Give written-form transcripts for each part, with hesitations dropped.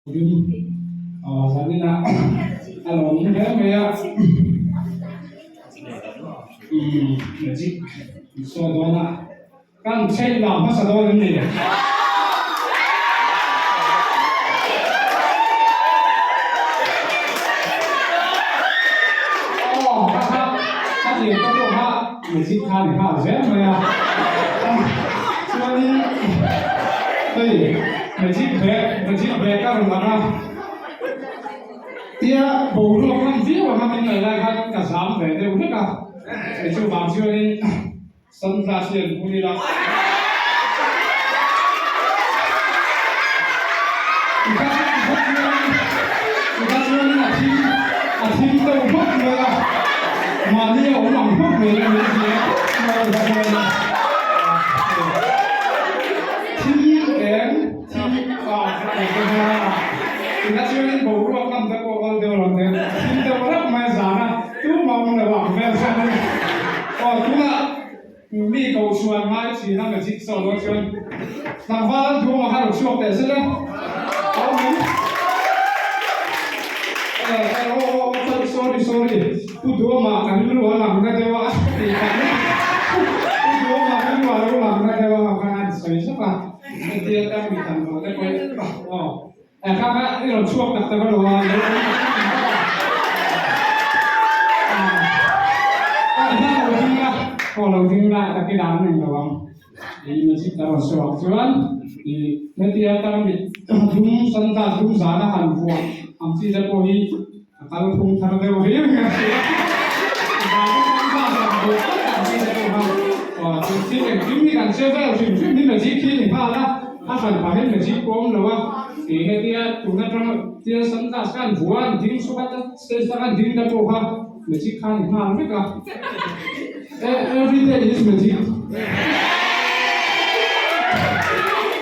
Rim zaninah a lo awm hle mai a, magic an sawi dawn a, kan chheih lam hmasa dawn em ni? Aw kha kha kha tir te pawh kha magic kha a ni nghal zel mai a, chuanin hei. Magic bag, magic bag a rawn lang a, tia boruak hman viau anga min ngaih lai khan ka zam ve deuh hlek a, kei chu vang chuanin sunglass hi an bun ila. Tikha chuanin a thim, a thim deuh hmak mai a, mahni a awm ang hmak mai a min ti a, tikha chuanin. Thil eng thil pa ka ti te hma a, ina chuanin boruak ngam te pawh kal deuh lo te, thil deuh rap mai zan a, tumah awm lo ang vel chuan a ni. Aw tunah mi ko chhuan ngai thin a magic show dawn chuan tlangval an duhawm a kha lo chhuak teh zet a, a awm em? Eh aw aw aw sorry sorry Pu Duhawma ka rilru a lang na deuh a tih tak mai. Pu Duhawma rilru a lo lang na deuh a khan a insawi zauh a, hetia tang mi tam tawh te pawh aw eh kha kha i rawn chhuak tak tak a lo a, lo awm tak tak ang bawk a. Ah ah lo ding la, aw lo ding la tak i dan eng lo ang. I magic a rawn sawi ang chuan i hetia tarmit dum sunglass dum zana han vuah ang chi te pawh hi a kal phung thar deuh riau hian a hria zana sunglass han vuah tlat ang chi te pawh khan aw chu thil engkim hi kan che vel hrim hrim hi magic hi ni nghal a a hran pah hian magic pawh a awm lo a i hetia tun atang tia sunglass kha an vuah a an ding chhuak a stage atang an ding te pawh kha Magic kha ni nghal vek a. Every day is magic.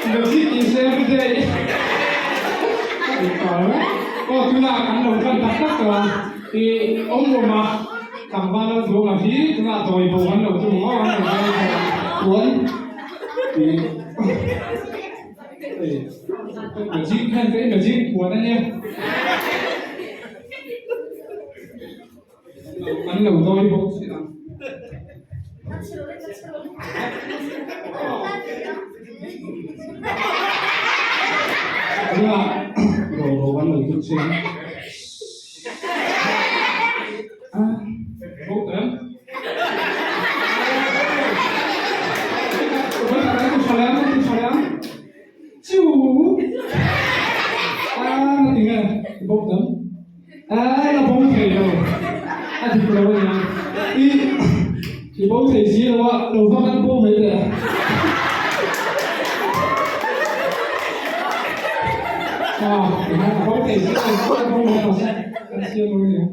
Magic is every day. Aw tuna kan lo tan tak tak tawh a. I awm awm a tlangval lo duang a hi tuna dawi bo an lo tum ang aw an lo dawi bo chuan i magic khan te magic puan a nia. An lo dawi bawk si ang. Tunah dawi bo an lo tum si ang. Bo em? Chu a na ti nge bawk dam a la bo thei lo a dik lo a nia i i bo thei si lo a lo va kan bo mai teh a a bo thei si lo a bo mai lo se kan siam lo a nia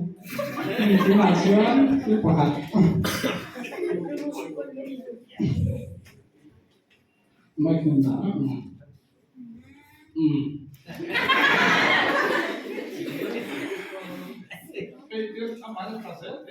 mi tunah chuan thil pakhat Mic in dah reng a. Umm. Ka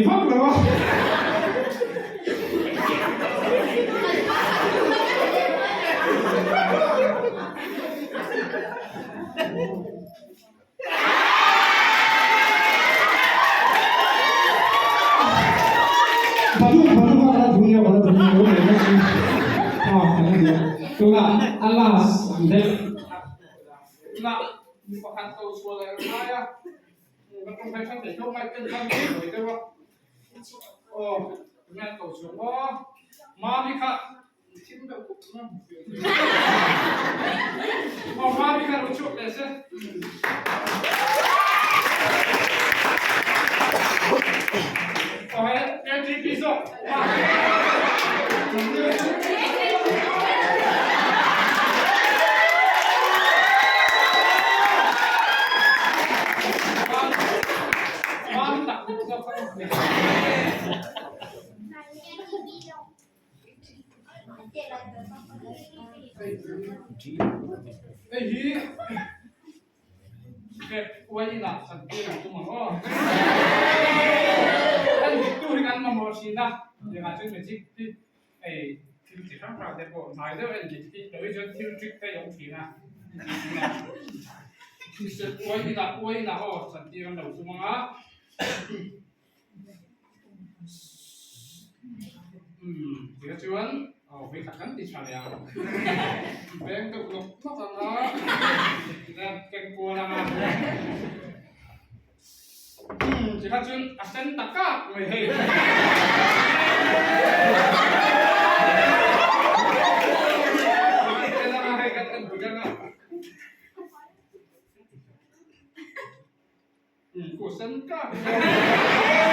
vak lo a. Balloon balloon kha kana dum deuh kana dum deuh leh mai chu a kana dum tunah a last ang deuh tunah mi pakhat ko chhuah leh ang ngai a ka tawngtai hrang thei tawk mai pen khan ka sawi deuh a aw tunge an ko chhuah maw mami kha thim deuh khup mai aw mami kha lo chhuak leh se aw he KTP zawk Hei hi Step uai inah chantir ang tum ang aw. Kan diktu hi kan mamawh thin a, engah chuan magic hi hei thil chi hrang hrang te pawh hnai deuh a indik hi lo hi chuan thil trick te a awm thin a. Step uai inah uai inah aw chantir an lo tum ang a. Umm tikah chuan aw vawikhat kan ti tha leh ang beng deuh lawk lawk ang a tikhian keng kual ang a umm tikah chuan a sen ta kak mai hei. Hei kan en dik ang a. Umm ku sen kak mai.